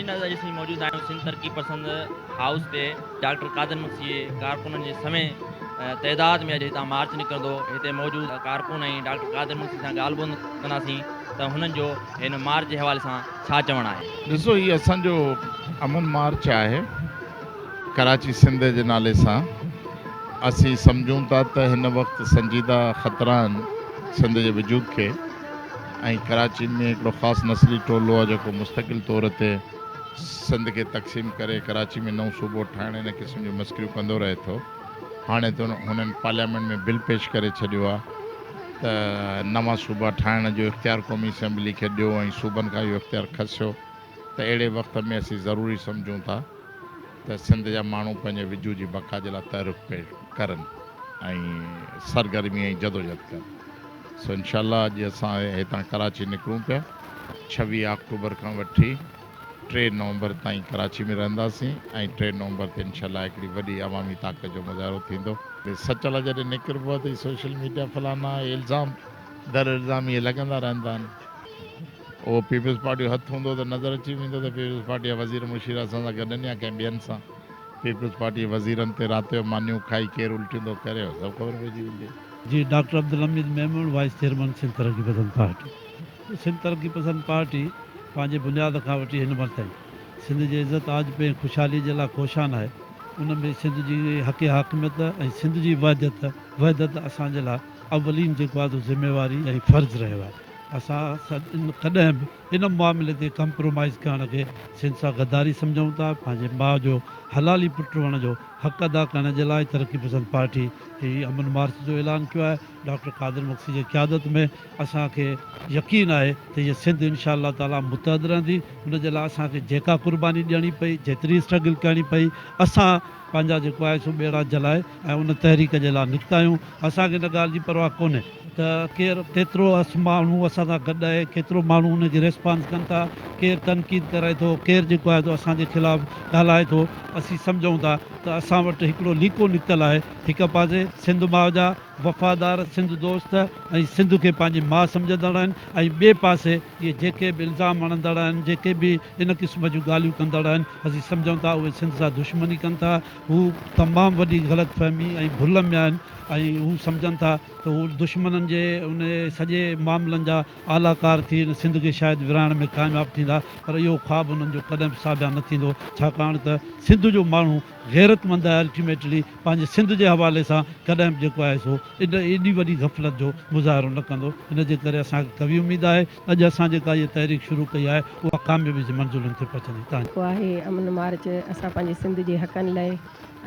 ناظرين اڄ اسين موجود آهيون سنڌ ترقي پسند هائوس تي ڊاڪٽر قادر مگسي جي ڪارڪنن جي سوين تعداد ۾ اڄ هتان مارچ نڪرندو هتي موجود ڪارڪن ۽ ڊاڪٽر قادر مگسي سان ڳالهه ٻولهه ڪنداسين ته هنن جو هن مارچ جي حوالي سان ڇا چوڻ آهي. ڏسو هي اسان جو امن مارچ آهي ڪراچي سنڌ جي نالي سان اسين سمجهون ٿا ته هن وقت سنجيده خطرا آهن سنڌ جي وجود کي ۽ ڪراچي ۾ هڪڙو خاص نسلي ٽولو آهي جيڪو مستقل طور تي سنڌ کي تقسيم ڪري ڪراچي ۾ نئون صوبو ٺاهڻ ان قسم جون مسڪريون ڪندو رهي ٿو. هاڻي ته هنن پارليامينٽ ۾ بل پيش ڪري ڇڏيو آهي ته نوان صوبا ٺاهڻ جو اختيار قومي اسيمبلي کي ڏيو ۽ صوبن کان اهو اختيار کسيو ته اهڙي وقت ۾ اسين ضروري سمجهون ٿا ته سنڌ جا ماڻهو پنهنجي وجود جي بقا جي لاء تحرڪ پيش ڪرن ۽ سرگرمي ۽ جدوجهد ڪن. سو انشاء الله اڄ اسان هتان ڪراچي نڪرون پيا. 26 آڪٽوبر کان وٺي 3 نومبر تائين ڪراچي ۾ رهنداسين ۽ 3 نومبر تي انشاء الله هڪڙي وڏي عوامي طاقت جو مظاهرو ٿيندو. سچ لاء جڏهن نڪربو آهي ته هي سوشل ميڊيا فلانا الزام در الزام اهي لڳندا رهندا آهن. اهو پيپلز پارٽي جو هٿ هوندو ته نظر اچي ويندو ته پيپلز پارٽي جا وزير مشير اسان سان گڏ آهن يا ڪنهن ٻين سان. پيپلز پارٽي جي وزيرن تي رات جو مانيون کائي ڪير الٽيون ٿو ڪري اهو سڀ خبر پئجي ويندي. جي doctor Abdul Hameed Memon vice chairman Sindh Taraqi Pasand party Sindh Taraqi Pasand party پنهنجي بنياد کان وٺي هن مهل تائين سنڌ جي عزت آجپي ۽ خوشحالي جي لاء ڪوشان آهي ان ۾ سنڌ جي حق حاڪميت ۽ سنڌ جي وحدت وحدت اسان جي لاء اولين جيڪو آهي سو ذميواري ۽ فرض رهيو آهي اسان ڪڏهن به ان معاملي تي ڪمپرومائيز ڪرڻ کي سنڌ سان غداري سمجهون ٿا، پنهنجي ماء جو حلالي پٽ هئڻ جو حق ادا ڪرڻ جي لاء ترقي پسند پارٽي هي امن مارچ جو اعلان ڪيو آهي، ڊاڪٽر قادر مگسي جي قيادت ۾ اسان کي يقين آهي ته هيء سنڌ انشاء الله تعاليٰ متحد رهندي، ان جي لاء اسان کي جيڪا قرباني ڏيڻي پئي، جيتري اسٽرگل ڪرڻي پئي، اسان پنهنجا جيڪو آهي سو ٻيڙا جلائي ۽ ان تحريڪ جي لاء نڪتا آهيون، اسان کي ان ڳالهه جي پرواهه ڪونهي. ته ڪير ڪيترو ماڻهو اسان سان گڏ آهي، ڪيترو ماڻهو ان کي ريسپانس ڪن ٿا، ڪير تنقيد ڪري ٿو، ڪير جيڪو آهي سو اسان جي خلاف ڳالهائي ٿو، اسين سمجهون ٿا ته اسان وٽ هڪڙو ليڪو نڪتل آهي، هڪ پاسي سنڌ ماء جا وفادار سنڌ دوست ۽ سنڌ کي پنهنجي ماء سمجهندڙ آهن ۽ ٻئي پاسي اهي جيڪي به الزام هڻندڙ آهن، جيڪي به ان قسم جون ڳالهيون ڪندڙ آهن، اسين سمجهون ٿا اهي سنڌ سان دشمني ڪن ٿا، هو تمام وڏي غلط فهمي ۽ ڀل ۾ آهن ۽ هو سمجهن ٿا ته هو دشمنن جي ان سڄي معاملن جا آله ڪار ٿي هن سنڌ کي شايد ورهائڻ ۾ ڪامياب ٿيندا پر اهو خواب انهن جو ڪڏهن به ساڀيان نه ٿيندو ڇاڪاڻ ته سنڌ جو ماڻهو غيرتمند آهي الٽيميٽلي پنهنجي سنڌ جي حوالي سان ڪڏهن به جيڪو آهي سو ان ايڏي وڏي غفلت جو مظاهرو نه ڪندو ان جي ڪري اسان کي قوي اميد آهي اڄ اسان جيڪا هيء تحريڪ شروع ڪئي آهي اها ڪاميابي جي منزلن تي پهچندي تان. جيڪو آهي امن مارچ اسان پنهنجي سنڌ جي حقن لئه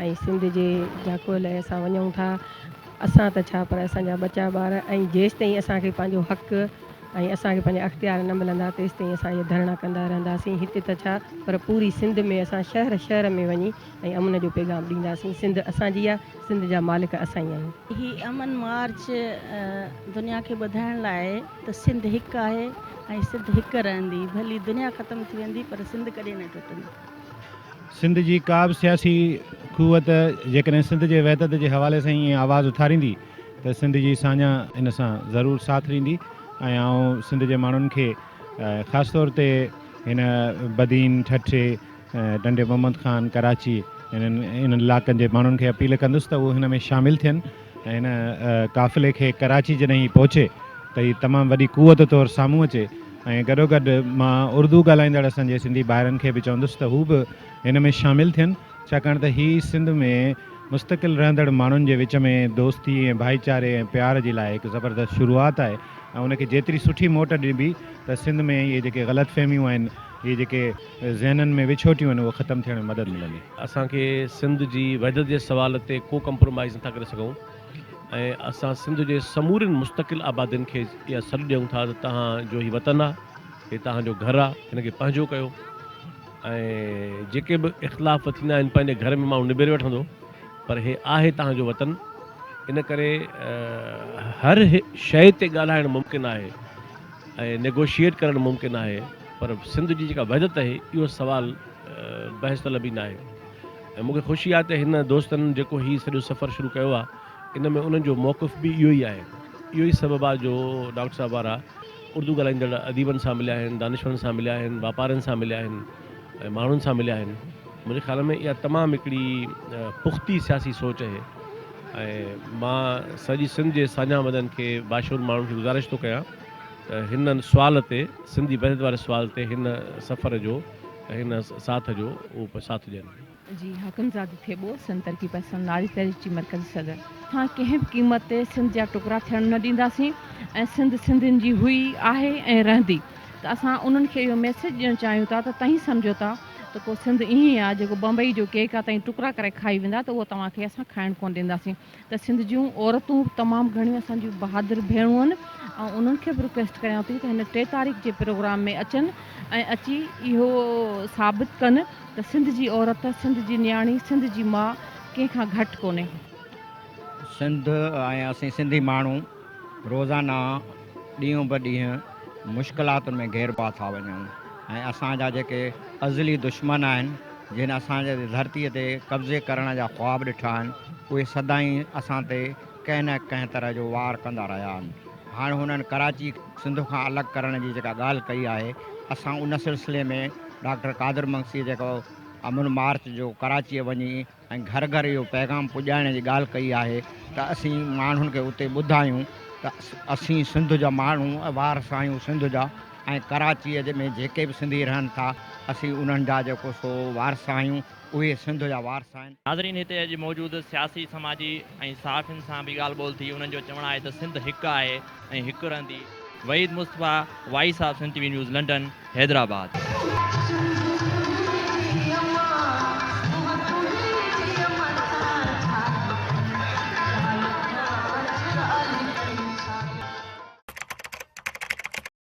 ۽ سنڌ جي جاکوڙ لئه اسان وڃون ٿا. اسان ته ڇا پر اسان جا ٻچا ٻار ۽ جيستائين اسان کي پنهنجو حق ۽ اسان کي پنهنجا اختيار نه ملندا تيستائين اسان اهي ڌرڻا ڪندا رهنداسين هتي ته ڇا پر پوري سنڌ ۾ اسان شهر شهر ۾ وڃي ۽ امن جو پيغام ڏينداسين سنڌ اسان جي آهي سنڌ جا مالڪ اسان ئي آهيون. هي امن مارچ دنيا کي ٻڌائڻ لاء ته سنڌ هڪ آهي ۽ سنڌ هڪ رهندي ڀلي دنيا ختم ٿي ويندي پر سنڌ ڪڏهن نه ٽٽندي. سنڌ جي ڪا به سياسي قوت جيڪڏهن سنڌ جي وحدت جي حوالي سان ائين آواز اٿاريندي ته سنڌ جي ساڃاهه ان سان ضرور ساٿ ڏيندي ۽ آئون سنڌ جي ماڻهن کي خاص طور تي هن بدين، ٺٽي، ٽنڊي محمد خان، ڪراچي انهن انهن علائقن جي ماڻهن کي اپيل ڪندس ته اهي هن ۾ شامل ٿين ۽ هن قافلي کي ڪراچي جڏهن هي پهچي ته هي تمام وڏي قوت طور سامهون اچي ۽ گڏوگڏ مان اردو ڳالهائيندڙ اسان جي سنڌي ڀائرن کي به چوندس ته هو به هن ۾ شامل ٿين ڇاڪاڻ ته هي سنڌ ۾ مستقل رهندڙ ماڻهن جي وچ ۾ دوستي ۽ ڀائيچاري ۽ پيار جي لاء هڪ زبردست شروعات آهي ۽ ان کي جيتري سٺي موٽ ڏبي ته سنڌ ۾ اهي جيڪي غلط فهميون آهن اهي جيڪي ذهنن ۾ وڇوٽيون آهن اهي ختم ٿيڻ ۾ مدد ملندي. اسان کي سنڌ جي وحدت جي سوال تي ڪو ڪمپرومائيز نٿا ڪري سگهون ۽ اسان سنڌ جي سمورين مستقل آبادين کي اها سڏ ڏيون ٿا ته توهان جو هي وطن آ، هي توهان جو گهر آ، هن کي پنهنجو ڪيو ۽ جيڪي به اختلاف ٿيندا آهن پنهنجي گهر ۾ ماڻهو نبيري وٺندو پر هي آهي توهان جو وطن ان ڪري هر شيء تي ڳالهائڻ ممڪن آهي ۽ نيگوشيئيٽ ڪرڻ ممڪن آهي پر سنڌ جي جيڪا وحدت آهي اهو سوال بحث طلب ئي ناهي. ۽ مون کي خوشي آهي ته هن دوستن جيڪو هي سڄو سفر شروع ڪيو آهي ان ۾ انهن جو موقف به اهو ئي آهي. اهو ئي سبب آهي جو ڊاڪٽر صاحب وارا اردو ڳالهائيندڙ اديبن سان مليا آهن، دانشورن سان مليا آهن، واپارين سان مليا آهن، ۽ ماڻهن سان مليا آهن. منهنجي خيال ۾ اها تمام هڪڙي پختي سياسي سوچ اهي ۽ مان سڄي سنڌ جي ساڃاهه وندن کي باشعور ماڻهن کي گذارش ٿو ڪيان ته هن سوال تي سنڌ جي وحدت واري سوال تي هن سفر جو ۽ هن ساٿ جو اهو ساٿ ڏين. جي حاڪم زادي ٿيٻو، سنڌ ترقي پسند ناري تحريڪ جي مرڪزي صدر. اسان ڪنهن به قيمت تي سنڌ جا ٽڪرا ٿيڻ نه ڏينداسين ۽ سنڌ سنڌين جي هئي، آهي ۽ رهندي ته اسان انهن کي اهو ميسيج ڏيڻ چاهيون ٿا ته تهين سمجهو ٿا ته ڪو سنڌ ائين آهي جيڪو بمبئي جو ڪيڪ آهي تهين ٽڪرا ڪري کائي ويندا ته اهو توهان کي اسان کائڻ ڪونه ڏينداسين ته سنڌ جون عورتون به تمام گهڻيون اسان جون بهادر ڀيڻون آهن آئون انهن کي به رڪويسٽ ڪريان ٿي ته هن ٽي تاريخ جي پروگرام ۾ اچن ۽ اچي اهو ثابت ڪن ته سنڌ جي عورت، سنڌ جي نياڻي، سنڌ جي ماء ڪنهن کان گهٽ ڪونهي. سنڌ ۽ اسين سنڌي ماڻهو روزانه ڏينهون به ڏينهن مشڪلاتن ۾ گهيربا ٿا وڃون ۽ اسان جا جيڪي ازلي دشمن آهن جن اسان جي ڌرتي تي قبضي ڪرڻ جا خواب ڏٺا آهن اهي سدائين اسان تي ڪنهن نه ڪنهن طرح جو وار ڪندا رهيا آهن. هاڻ هنن ڪراچي سنڌ کان الڳ ڪرڻ جي جيڪا ڳالهه ڪئي آهي، اسان ان سلسلي ۾ ڊاڪٽر قادر مگسيء جيڪو امن مارچ جو ڪراچيء وڃي ۽ گهر گهر اهو پيغام پڄائڻ جي ڳالهه ڪئي آهي ته اسين ماڻهن کي اتي ٻڌايون ته اسين سنڌ جا ماڻهو وارث آهيون سنڌ جا ۽ ڪراچيء ۾ جيڪي به سنڌي رهن ٿا اسين انهن جا جيڪو سو وارث آهيون. اهي سنڌ جا وارث آهن. ناظرين هتي اڄ موجود سياسي سماجي ۽ صحافين سان به ڳالهه ٻولهه ٿي انهن جو چوڻ آهي ته سنڌ هڪ آهي ۽ هڪ رهندي. Waheed Mustafa, voice of Sindh T V news London, Hyderabad.